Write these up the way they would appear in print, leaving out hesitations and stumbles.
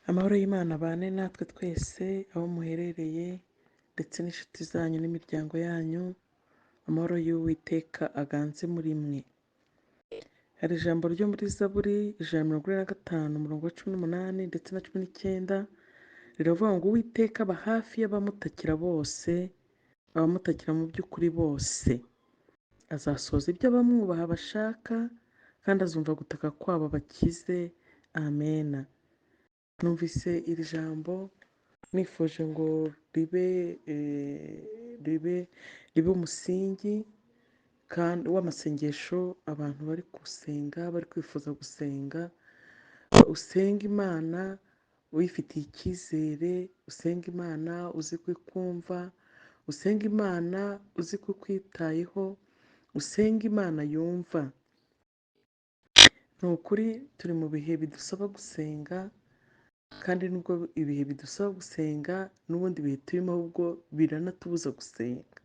Amahoro y'Imana abane natwe twese aho muherereye ndetse n'inshuti zanyu n'imiryango yanyu, amahoro y'Uwiteka aganze muri mwe. Hari ijambo ryo muri Zaburi 145 umurongo wa 18 ndetse na 19, riravuga ngo Uwiteka aba hafi y'abamutakira bose, abamutakira mu by'ukuri bose. Azasohoza ibyo abamwubaha bashaka, kandi azumva gutaka kwabo abakize. Amena. Numvise iri jambo nifuje ngo ribe umusingi kandi w'amasengesho abantu bari gusenga, bari kwifuza gusenga. Usenga Imana uyifitiye icyizere, usenga Imana uzi ko ikumva, usenga Imana uzi ko ikwitayeho, usenga Imana yumva. Ni ukuri turi mu bihe bidusaba gusenga, kandi nubwo ibihe bidusaba gusenga, n'ubundi bihe turimo ahubwo biranatubuza gusenga.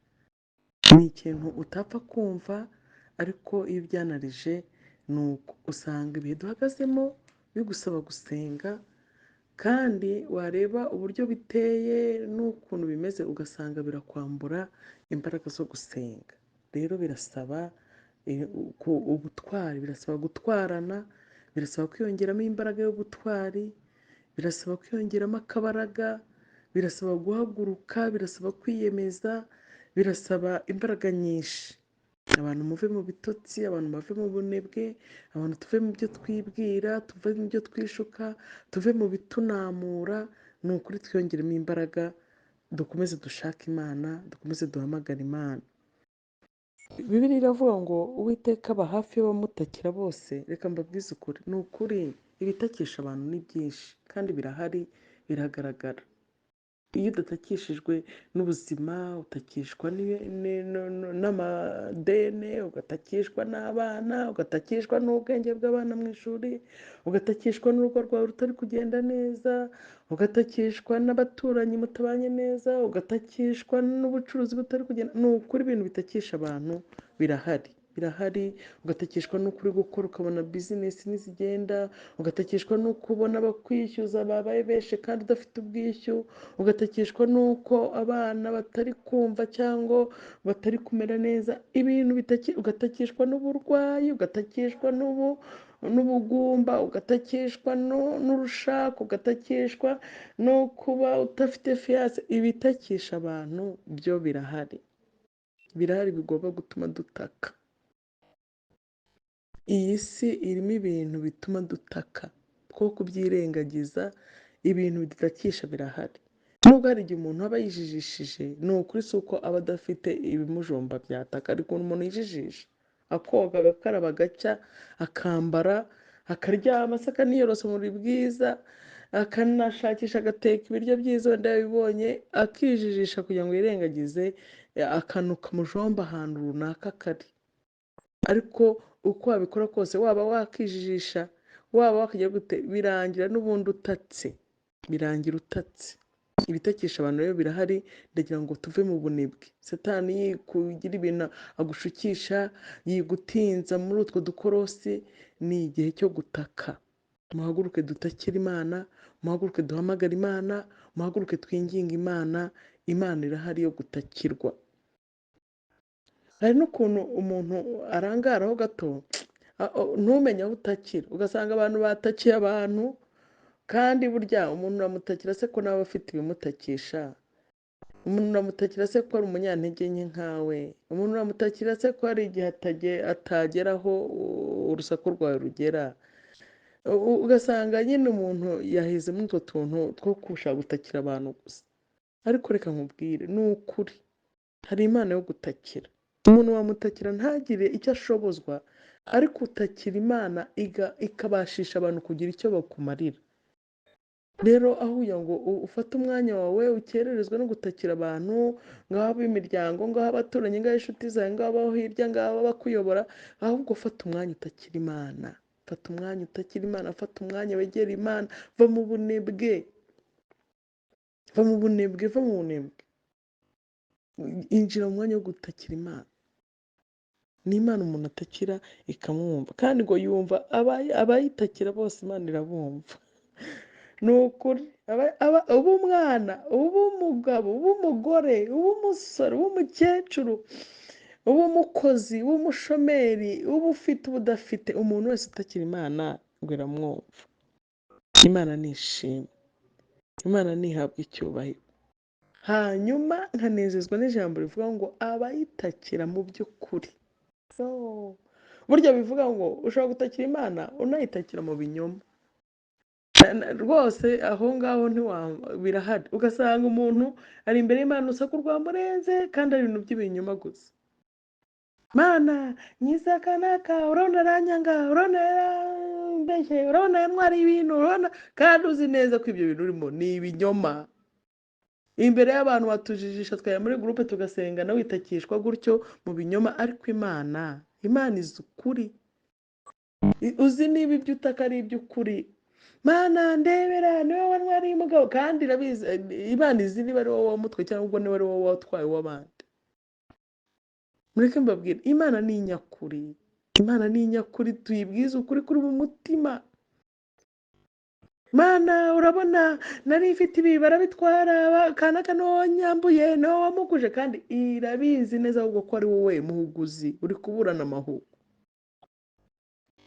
Ni ikintu utapfa kumva, ariko iyo ubyanarije ni uko usanga ibihe duhagazemo bigusaba gusenga, kandi wareba uburyo biteye n'ukuntu bimeze ugasanga birakwambura imbaraga zo gusenga. Rero birasaba ubutwari, birasaba gutwarana, birasaba kwiyongeramo imbaraga y'ubutwari, birasaba kwiyongeramo akabaraga, birasaba guhaguruka, birasaba kwiyemeza, birasaba imbaraga nyinshi. Abantu muve mu bitotsi, abantu bave mu bunebwe, abantu tuve mu byo twibwira, tuve mu byo twishuka, tuve mu bitunamura. Ni ukuri twiyongeremo imbaraga, dukomeze dushake Imana, dukomeze duhamagare Imana. Bibiliya iravuga ngo Uwiteka aba hafi y'abamutakira bose. Reka mbabwize ukuri, ni ukuri ibitakisha abantu ni byinshi kandi birahari, biragaragara. Iyo udatakishijwe n'ubuzima, utakishwa n'amadene, ugatakishwa n'abana, ugatakishwa n'ubwenge bw'abana mu ishuri, ugatakishwa n'urugo rwawe rutari kugenda neza, ugatakishwa n'abaturanyi mutabanye neza, ugatakishwa n'ubucuruzi butari kugenda. Ni ukuri ibintu bitakisha abantu birahari, birahari. Ugatakishwa n'uko uri gukora ukabona bizinesi ntizigenda, ugatakishwa n'uko ubona abakwishyuza babaye benshi kandi udafite ubwishyu, ugatakishwa n'uko abana batari kumva cyangwa batari kumera neza, ibintu ugatakishwa n'uburwayi, ugatakishwa n'ubugumba, ugatakishwa n'urushako, ugatakishwa no kuba udafite fiyanse. Ibitakisha abantu byo birahari, birahari, bigomba gutuma dutaka. Iyi si irimo ibintu bituma dutaka, two kubyirengagiza, ibintu bidutakisha birahari. Nubwo hari igihe umuntu aba yijijishije, ni ukuri si uko aba adafite ibimujomba byataka, ariko umuntu yijijisha akoga, agakaraba, agacya, akambara, akaryama se, akaniyorosa mu buriri bwiza, akanashakisha, agateka ibiryo byiza wenda yabibonye, akijijisha kugira ngo yirengagize akantu kamujomba ahantu runaka kari. Ariko uko wabikora kose, waba wakijijisha, waba wakajya gute, birangira n'ubundi utatse, birangira utatse. Ibitakisha abantu rero birahari. Ndagira ngo tuve mu bunebwe. Satani yikugira ibintu agushukisha, yigutinza muri utwo dukorosi. Ni igihe cyo gutaka. Muhaguruke dutakire Imana, muhaguruke duhamagare Imana, muhaguruke twinginge Imana. Imana irahari yo gutakirwa. Hari n'ukuntu umuntu arangaraho gato, ntumenye aho utakira, ugasanga abantu batakiye abantu, kandi burya umuntu uramutakira se ko nawe afite ibimutakisha, umuntu uramutakira se ko ari umunyantege nke nkawe, umuntu uramutakira se ko hari igihe atageraho urusaku rwawe rugera. Ugasanga nyine umuntu yaheze muri utwo tuntu two gushaka gutakira abantu gusa. Ariko reka nkubwire, ni ukuri hari Imana yo gutakira. Umuntu wamutakira ntagire icyo ashobozwa, ariko utakira Imana ikabashisha abantu kugira icyo bakumarira. Rero aho kugira ngo ufate umwanya wawe ukererezwe no gutakira abantu, ngaho ab'imiryango, ngaho abaturanyi, ngaho inshuti zawe, ngaho abaho hirya, ngaho abakuyobora, ahubwo fata umwanya utakira Imana. Fata umwanya utakira Imana, fata umwanya wegera Imana, va mu bunebwe, va mu bunebwe, va mu bunebwe. Injira mu mwanya wo gutakira Imana. Ni Imana umuntu atakira ikamwumva, kandi ngo yumva abayitakira bose, Imana irabumva. Ni ukuri, uba umwana, uba umugabo, uba umugore, uba umusore, uba umukecuru, uba umukozi, uba umushomeri, uba ufite, uba udafite, umuntu wese utakira Imana ngo iramwumva. Imana nishimwe, Imana ntihabwe icyubahiro. Hanyuma nkanezezwa n'ijambo rivuga ngo abayitakira mu by'ukuri. Burya bivuga ngo ushobora gutakira Imana unayitakira mu binyoma. Rwose aho ngaho birahari, ugasanga umuntu ari imbere y'Imana urusaku rwamurenze kandi ari ibintu by'ibinyoma gusa. Mana nyiza kanaka, urabona aranyanga, urabona yarambeshye, urabona yantwariye ibintu, urabona, kandi uzi neza ko ibyo bintu urimo ni ibinyoma. Imbere y'abantu batujijisha twajya muri gurupe tugasenga nawe witakishwa gutyo mu binyoma, ariko Imana izi ukuri. Uzi niba ibyo utaka ari iby'ukuri. Mana ndebera niwe wantwariye umugabo, kandi irabizi. Imana izi niba ari wowe wamutwe cyangwa ubwo niba ari wowe watwaye uw'abandi. Mureke mbabwire, Imana ni inyakuri. Imana ni inyakuri, tuyibwize ukuri kuri mu mutima. Mana urabona nari mfite ibi barabitwara, kanaka niwo wanyambuye, niwo wamuguje, kandi irabizi neza ahubwo ko ari wowe muhuguzi uri kuburana amahugu.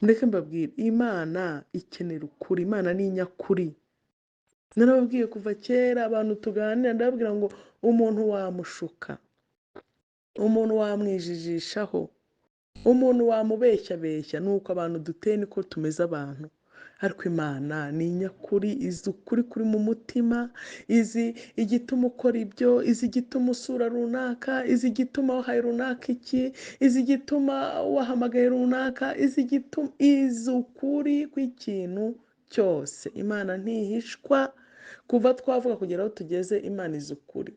Mureke mbabwire, Imana ikenera ukuri, Imana ni inyakuri. Narababwiye kuva kera, abantu tuganira ndababwira ngo umuntu wamushuka, umuntu wamwijijishaho, umuntu wamubeshyabeshya, ni uko abantu duteye niko tumeze abantu. Ariko Imana ni inyakuri, izi ukuri kuri mu mutima, izi igituma ukora ibyo, izi igituma usura runaka, izi igituma wahaye runaka iki, izi igituma wahamagaye runaka, izi igituma, izi ukuri kw'ikintu cyose. Imana ntihishwa, kuva twavuga kugera aho tugeze, Imana izi ukuri.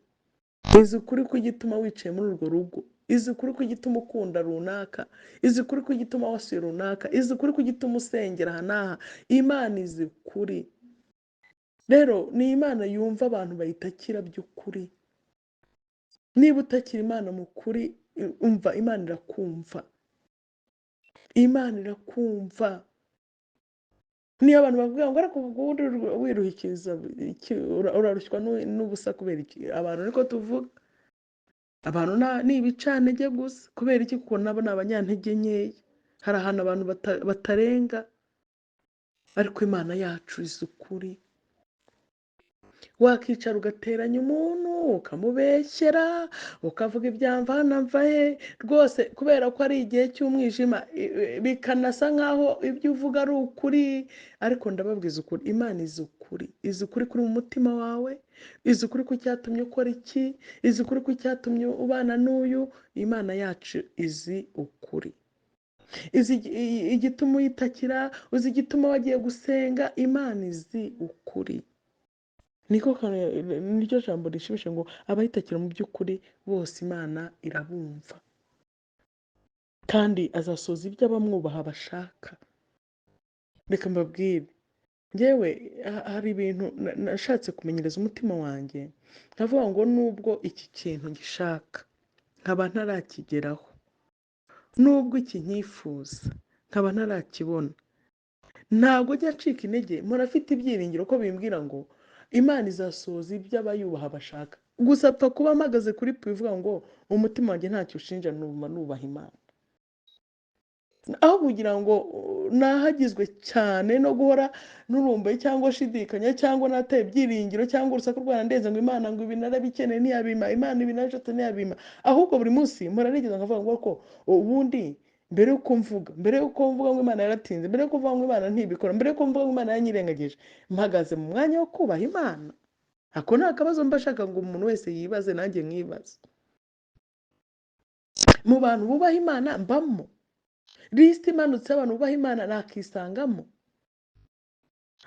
Izi ukuri kw'igituma wicaye muri urwo rugo, izi ukuri kw'igituma ukunda runaka, izi ukuri kw'igituma wasuye runaka, izi ukuri kw'igituma usengera aha n'aha. Imana izi ukuri. Rero ni Imana yumva abantu bayitakira by'ukuri. Niba utakira Imana mu kuri, umva Imana irakumva. Imana irakumva. Niyo abantu bavuga ngo ariko ubundi wiruhikiriza iki, urarushywa n'ubusa kubera iki? Abantu niko tuvuga. Abantu ni ibicantege gusa. Kubera iki? Kuko nabo ni abanyantege nkeya. Hari ahantu abantu batarenga, ariko Imana yacu izi ukuri. Wakicara ugateranya umuntu, ukamubeshyera, ukavuga ibyamva mva he rwose, kubera ko ari igihe cy'umwijima, bikanasa nkaho ibyo uvuga ari ukuri, ariko ndababwiza ukuri, Imana izi ukuri. Izi ukuri kuri mu mutima wawe, izi ukuri ku cyatumye ukora iki, izi ukuri ku cyatumye ubana n'uyu. Imana yacu izi ukuri. Izi igituma uyitakira, uzi igituma wagiye gusenga. Imana izi ukuri. Niko niryo jambo rishimisha ngo abayitakira mu by'ukuri bose Imana irabumva, kandi azasohoza ibyo abamwubaha bashaka. Reka mbabwire, njyewe hari ibintu nashatse kumenyereza umutima wanjye, nkavuga ngo nubwo iki kintu ngishaka nkaba ntarakigeraho, nubwo iki nkifuza nkaba ntarakibona, ntabwo njya ncika intege, mpora mfite ibyiringiro ko bimbwira ngo Imana izasohoza ibyo abayubaha bashaka. Gusa apfa kuba mpagaze kuri puwe ivuga ngo umutima wanjye ntacyo ushinja, nubaha Imana. Aho kugira ngo nahagizwe cyane no guhora nurumbaye cyangwa shidikanya cyangwa nataye ibyiringiro cyangwa urusaku rwarandenze ngo Imana ngo ibi narabikeneye ntiyabima, Imana ibi narabishatse ntiyabima, ahubwo buri munsi mpora nigeza nkavuga ngo ko ubundi mbere y'uko mvuga, mbere y'uko mvuga ngo Imana yaratinze, mbere y'uko mvuga ngo Imana ntibikora, mbere y'uko mvuga ngo Imana yanyirengagije, mpagaze mu mwanya wo kubaha Imana. Ako ni akabazo mba nshaka ngo umuntu wese yibaze, nanjye nkibaze. Mu bantu bubaha Imana mbamo. Lisiti imanutse y'abantu bubaha Imana nakisangamo.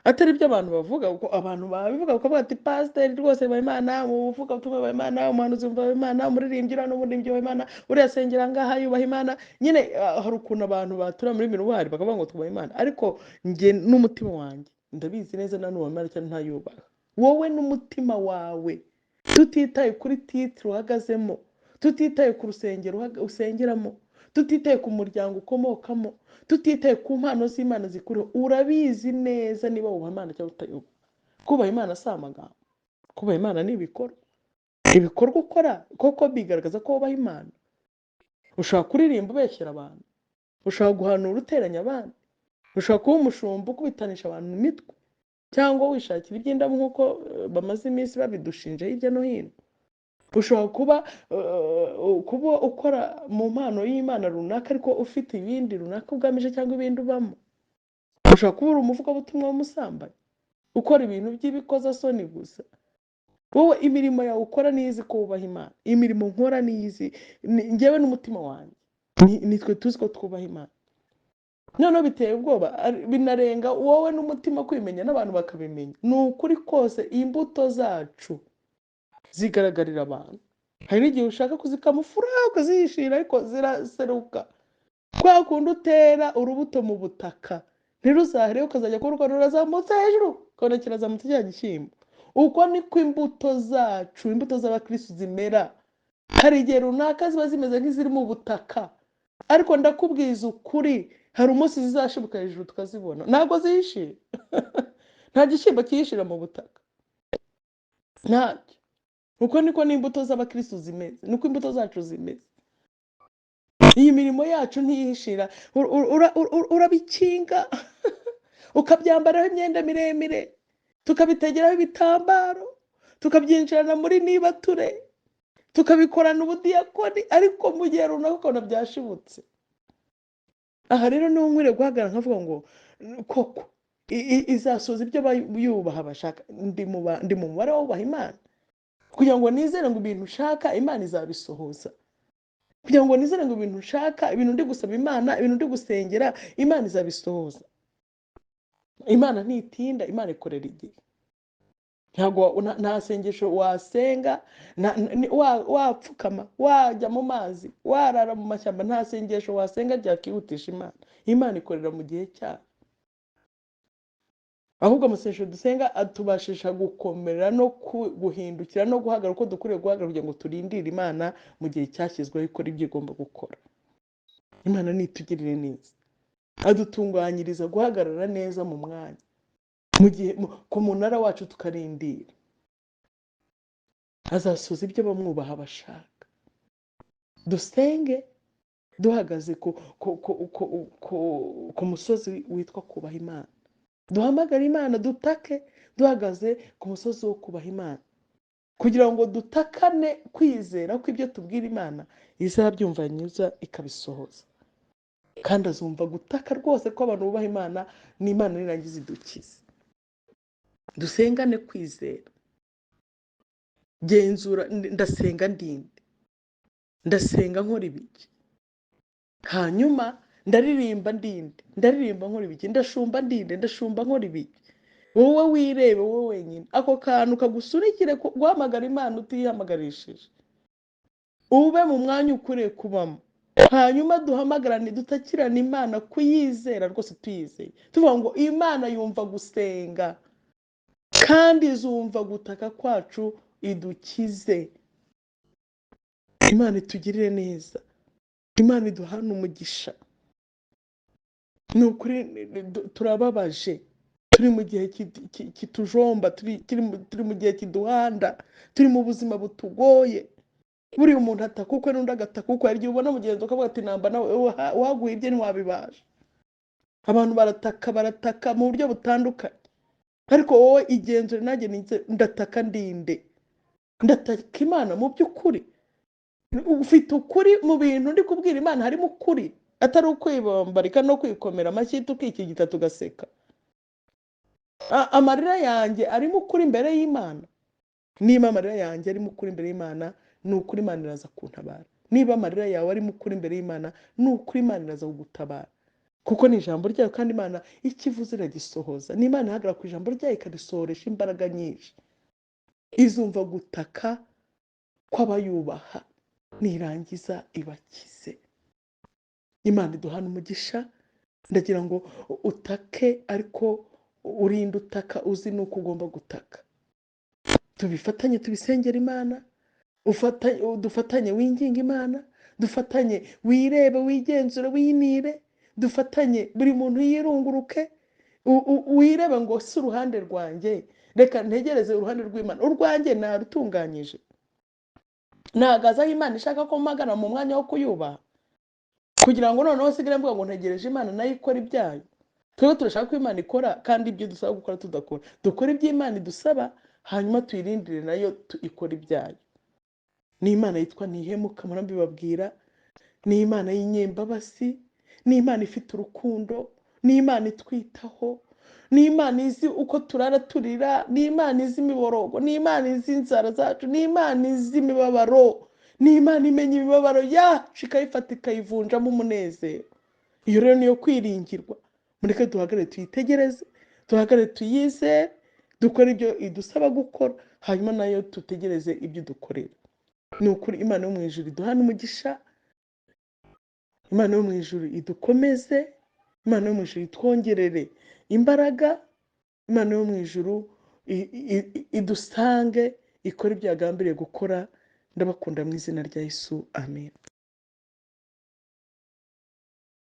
Atari ibyo abantu bavuga, kuko abantu babivuga bakavuga ati pasiteri rwose bubaha Imana, umuvugabutumwa bubaha Imana, umuhanuzi bubaha Imana, umuririmbyi uriya n'umuririmbyi bubaha Imana, uriya asengera ngaha yubaha Imana. Nyine hari ukuntu abantu batura muri miruwari bakavuga ngo twubaha Imana, ariko njye n'umutima wanjye ndabizi neza nanubaha Imana cyangwa ntayubaha. Wowe n'umutima wawe, tutitaye kuri titire uhagazemo, tutitaye ku rusengero usengeramo, tutitaye ku muryango ukomokamo, tutitaye ku mpano z'Imana zikuriho, urabizi neza niba wubaha Imana cyangwa utayubaha. Kubaha Imana si amagambo, kubaha Imana ni ibikorwa. Ibikorwa ukora koko bigaragaza ko wubaha Imana. Ushobora kuririmba ubeshyera abantu, ushobora guhanura uteranya abandi, ushobora kuba umushumba ukubitanisha abantu imitwe, cyangwa wishakira iby'indabo nk'uko bamaze iminsi babidushinja hirya no hino. Ushobora kuba ukora mu mpano y'Imana runaka, ariko ufite ibindi runaka ugamije cyangwa ibindi ubamo. Ushobora kuba uri umuvugabutumwa w'umusambanyi, ukora ibintu by'ibikozasoni gusa. Wowe imirimo yawe ukora niyo izi ko wubaha Imana. Imirimo nkora niyo izi, njyewe n'umutima wanjye nitwe tuzi ko twubaha Imana. Noneho biteye ubwoba, binarenga wowe n'umutima kwimenya n'abantu bakabimenya. Ni ukuri kose imbuto zacu zigaragarira abantu. Hari n'igihe ushaka kuzikamufura ukazihishira, ariko ziraseruka. Kwa kundi utera urubuto mu butaka ntiruzahere, ukazajya kurukora rurazamutse hejuru, ukabona kirazamutse cya gishyimbo. Uko niko imbuto zacu, imbuto z'abakristo zimera. Hari igihe runaka ziba zimeze nk'iziri mu butaka, ariko ndakubwiza ukuri, hari umunsi zizashibuka hejuru tukazibona. Ntabwo zihishira. Nta gishyimbo cyihishira mu butaka, ntacyo. Uko niko n'imbuto z'abakristo zimeze, niko imbuto zacu zimeze. Iyi mirimo yacu ntiyihishira, urabikinga ukabyambaraho imyenda miremire, tukabitegeraho ibitambaro, tukabyinjirana muri nibature, tukabikorana ubudiyakoni, ariko mu gihe runaka ukabona byashibutse. Aha rero niho nkwiriye guhagarara nkavuga ngo koko izasoza ibyo bayubaha bashaka. Ndi mu mubare w'abubaha Imana, kugira ngo nizere ngo ibintu ushaka Imana izabisohoza, kugira ngo nizere ngo ibintu ushaka, ibintu ndi gusaba Imana, ibintu ndi gusengera Imana izabisohoza. Imana ntitinda, Imana ikorera igihe. Ntabwo nta sengesho wasenga, wapfukama, wajya mu mazi, warara mu mashyamba, nta sengesho wasenga ryakihutisha Imana. Imana ikorera mu gihe cyayo. Ahubwo amasengesho dusenga atubashisha gukomera no guhindukira no guhagarara uko dukwiriye guhagarara, kugira ngo turindire Imana mu gihe cyashyizweho ikora ibyo igomba gukora. Imana nitugirire neza, adutunganyiriza guhagarara neza mu mwanya, mu gihe ku munara wacu tukarindira. Azasoza ibyo bamwubaha bashaka. Dusenge duhagaze ku musozi witwa kubaha Imana. Duhamagare Imana, dutake duhagaze ku musozi wo kubaha Imana, kugira ngo dutakane kwizera ko ibyo tubwira Imana izabyumva nyuza ikabisohoza. Kandi azumva gutaka rwose ko abantu bubaha Imana, n'Imana nirangiza idukize. Dusengane kwizera. Genzura, ndasenga ndinde, ndasenga nkora ibiki, hanyuma ndaririmba ndinde, ndaririmba nkora ibiki, ndashumba ndinde, ndashumba nkora ibiki. Wowe wirebe wowe wenyine, ako kantu kagusunikire guhamagara Imana utihamagarishije, ube mu mwanya ukwiriye kubamo. Hanyuma duhamagarane, dutakirane Imana kuyizera rwose, tuyizeye, tuvuga ngo Imana yumva gusenga kandi izumva gutaka kwacu, idukize. Imana itugirire neza, Imana iduhane umugisha. Ni ukuri turababaje, turi mu gihe kitujomba, turi mu gihe kiduhanda, turi mu buzima butugoye. Buriya umuntu ataka ukwe n'undi agataka ukwe, hari igihe ubona mugenzi ukavuga ati namba nawe waguye ibye ntiwabibasha. Abantu barataka, barataka mu buryo butandukanye, ariko wowe igenzure, nanjye ndataka ndinde, ndataka Imana mu by'ukuri. Ufite ukuri mu bintu ndi kubwira Imana, harimo ukuri, atari ukwibombarika no kwikomera amashyi tukikigita tugaseka. Amarira yanjye arimo ukuri imbere y'Imana. Niba amarira yanjye arimo ukuri imbere y'Imana, ni ukuri Imana iraza kuntabara. Niba amarira yawe arimo ukuri imbere y'Imana, ni ukuri Imana iraza kugutabara, kuko ni ijambo ryayo, kandi Imana icyo ivuze iragisohoza. Ni Imana ihagarara ku ijambo ryayo ikarisohoresha imbaraga nyinshi. Izumva gutaka kw'abayubaha, nirangiza ibakize. Imana iduhane umugisha. Ndagira ngo utake, ariko urinde utaka uzi nuko ugomba gutaka. Tubifatanye, tubisengere Imana, dufatanye winginge Imana, dufatanye wirebe, wigenzure, winire, dufatanye buri muntu yirunguruke. Wirebe ngo si uruhande rwanjye, reka ntegereze uruhande rw'Imana, urwanjye narutunganyije, nahagaze aho Imana ishaka ko mpagana mu mwanya wo kuyubaha, kugira ngo noneho nsigare mvuga ngo ntegereje Imana nayo ikora ibyayo. Twebwe turashaka ko Imana ikora, kandi ibyo dusaba gukora tudakora. Dukore ibyo Imana idusaba, hanyuma tuyirindire nayo ikora ibyayo. Ni Imana yitwa Ntihemuka, murabibabwira. Ni Imana y'inyembabazi, ni Imana ifite urukundo, ni Imana itwitaho, ni Imana izi uko turara turira, ni Imana izi imiborogo, ni Imana izi inzara zacu, ni Imana izi imibabaro, ni Imana imenya imibabaro yacu ikayifata ikayivunjamo umunezero. Iyo rero niyo kwiringirwa. Mureke duhagarare tuyitegereze, duhagarare tuyizere, dukore ibyo idusaba gukora, hanyuma nayo dutegereze ibyo idukorera. Ni ukuri Imana yo mu ijuru iduhane umugisha, Imana yo mu ijuru idukomeze, Imana yo mu ijuru itwongerere imbaraga, Imana yo mu ijuru idusange, ikore ibyo yagambiriye gukora. Ndabakunda mu izina rya Yesu, amen.